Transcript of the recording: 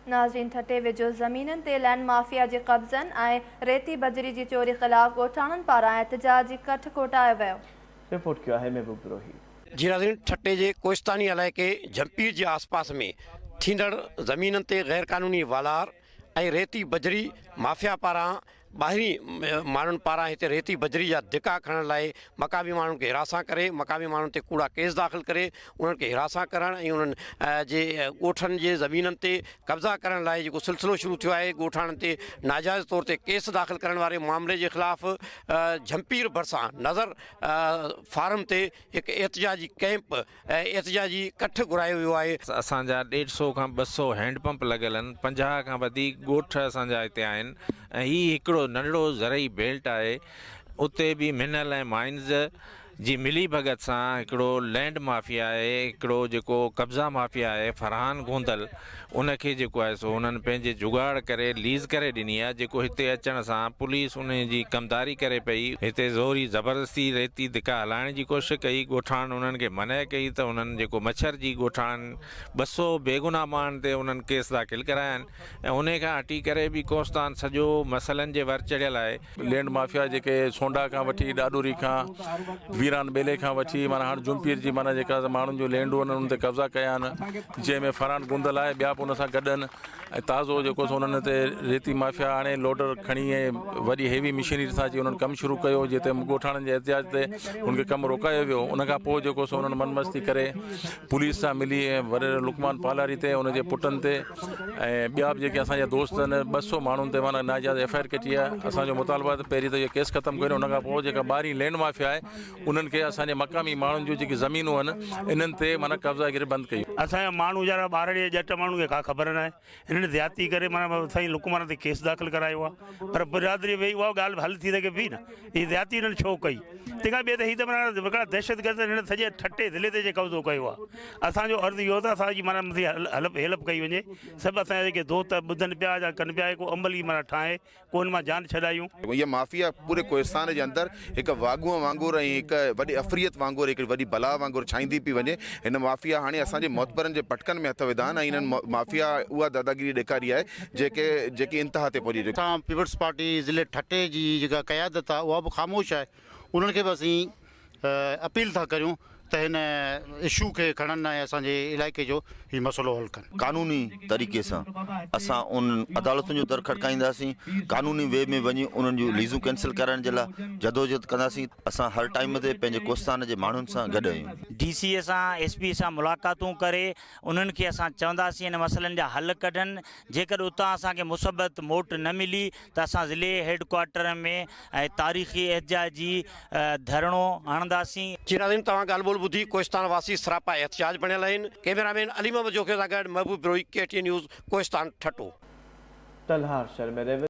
ناظرين ٺٽي ويجهو زمينن تي لينڊ مافيا جي قبضن ۽ ريتي بجري جي چوري خلاف ڳوٺاڻن پاران احتجاجي ڪٺ ڪوٺايو ويو. رپورٽ ڪيو آهي محبوب بروهي. جي ناظرين ٺٽي جي ڪوهستاني علائقي جهمپير جي آس پاس ۾ ٿيندڙ زمينن تي غيرقانوني والار ۽ ريتي بجري مافيا پاران ٻاهرين ماڻهن پاران هتي ريتي بجري جا ڌڪا کڻڻ لاء مقامي ماڻهن کي هراسان ڪري مقامي ماڻهن تي ڪوڙا ڪيس داخل ڪري انهن کي هراسان ڪرڻ ۽ انهن جي ڳوٺن جي زمينن تي قبضا ڪرڻ لاء جيڪو سلسلو شروع ٿيو آهي ڳوٺاڻن تي ناجائز طور تي ڪيس داخل ڪرڻ واري معاملي جي خلاف جهمپير ڀرسان نظر فارم تي هڪ احتجاجي ڪئمپ ۽ احتجاجي ڪٺ گهرايو ويو آهي. اسان جا ڏيڍ سئو کان 200 هينڊ پمپ لڳل آهن، 50 کان وڌيڪ ڳوٺ اسان جا هتي آهن ۽ هي هڪڙو ننڍڙو زرعي بيلٽ آهي اتي به منهل ۽ مائنز جي ملي ڀڳت سان هڪڙو لينڊ مافيا آهي هڪڙو جيڪو قبضا مافيا آهي فرحان گوندل ان کي جيڪو آهي سو انهن پنهنجي جگاڙ ڪري ليز ڪري ڏني آهي جيڪو هتي اچڻ سان پوليس انهي جي ڪمداري ڪري پئي. هتي زوري زبردستي ريتي ڌڪا هلائڻ جي ڪوشش ڪئي ڳوٺاڻن انهن کي منع ڪئي ته انهن جيڪو مڇرجي ڳوٺاڻن 200 بيگناهه ماڻهن تي انهن ڪيس داخل ڪرايا آهن ۽ انهي کان هٽي ڪري به ڪوستان سڄو مسئلن جي ور چڙهيل آهي. لينڊ مافيا جيڪي سونڊا کان وٺي ڏاڏوري کان ويران ٻيلي کان وٺي معنيٰ هاڻ جهمپير جي معنيٰ جيڪا ماڻهن جو لينڊون آهن انهن تي قبضا ڪيا آهن جنهن ۾ فرحان گوندل آهي ٻيا به ان سان گڏ آهن ۽ تازو جيڪو سو انهن تي ريتي مافيا آڻي لوڊر کڻي ۽ وڏي هيوي مشينري سان اچي انهن ڪم شروع ڪيو جتي ڳوٺاڻن جي احتجاج تي ان کي ڪم روڪايو ويو ان کان پوء جيڪو سو انهن من مستي ڪري پوليس سان ملي ۽ وڏيري لقمان پالاري تي ان جي پٽن تي ۽ ٻيا به جيڪي اسان جا دوست آهن 200 ماڻهن تي معنيٰ ناجائز ايف I R ڪٽي آهي اسان جو مطالبو آهي ته پهرين ته اهو ڪيس ختم ڪريو ان کان پوء جيڪا ٻاهرين لينڊ مافيا آهي انهن کي اسان جي مقامي ماڻهن جون جيڪي زمينون آهن انهن تي معنيٰ قبضا گيري بند ڪئي. اسان جا ماڻهو ويچارا ٻارڙي جا ڄٽ ماڻهن کي ڪا خبر ناهي هنن زيادتي ڪري معنيٰ سائين لقمان تي ڪيس داخل ڪرايو آهي پر برادري ويهي اها ڳالهه حل ٿي سگهي پئي نه هي زيادتي هنن ڇو ڪئي تنهن کان ٻئي ته هي ته معنيٰ هڪڙا دهشتگرد هنن سڄي ٺٽي ضلعي تي قبضو ڪيو آهي اسان جو عرض اهو ته اسان جي معنيٰ مٿي هيلپ هيلپ ڪئي وڃي سڀ اسان جا جيڪي دوست ٻڌن پيا يا ڪن پيا ڪو عملي معنيٰ ٺاهي ڪو ان مان جان ڇڏايون. هيء مافيا پوري ڪوهستان جي اندر هڪ واڳونء وانگر ۽ هڪ وڏي عفريت وانگر هڪڙي وڏي بلا وانگر ڇائيندي پئي وڃي. هن مافيا هاڻي اسان جي معتبرن جي پٽڪن ۾ هٿ وڌا آهن ۽ هنن مافيا اها داداگيري ڏيکاري آهي جيڪي جيڪي انتها تي پهچي چڪي. اسان پيپلز پارٽي ضلعي ٺٽي جي جيڪا قيادت آهي اها به خاموش آهي انهن کي به اسين اپيل ٿا ڪريون ته هن اشو کي کڻن ۽ اسان جي علائقي جو هي مسئلو حل ڪن. قانوني طريقي سان اسان انهن عدالتن جو در کڙڪائينداسين، قانوني وي ۾ وڃي انهن جون ليزون ڪينسل ڪرائڻ جي لاء جدوجهد ڪنداسين، اسان هر ٽائيم تي پنهنجي ڪوهستان جي ماڻهن سان گڏ آهيون. ڊي سي سان ايس پي سان ملاقاتون ڪري انهن کي اسان چونداسين ان مسئلن جا حل ڪڍن جيڪڏهن اتان اسان کي مثبت موٽ نه ملي ته اسان ضلعي هيڊ ڪوارٽر ۾ ۽ تاريخي احتجاجي ڌرڻو هڻنداسين. جي ناظرين توهان ڳالهه ٻولهه ٻڌي ڪوهستان واسي سراپا احتجاج بڻيل آهن ڪئميرا مين علي محمد جوکيو سان گڏ Mehboob Brohi K T N news Kohistan Thatta. Talhar شھر ۾ ريونيو.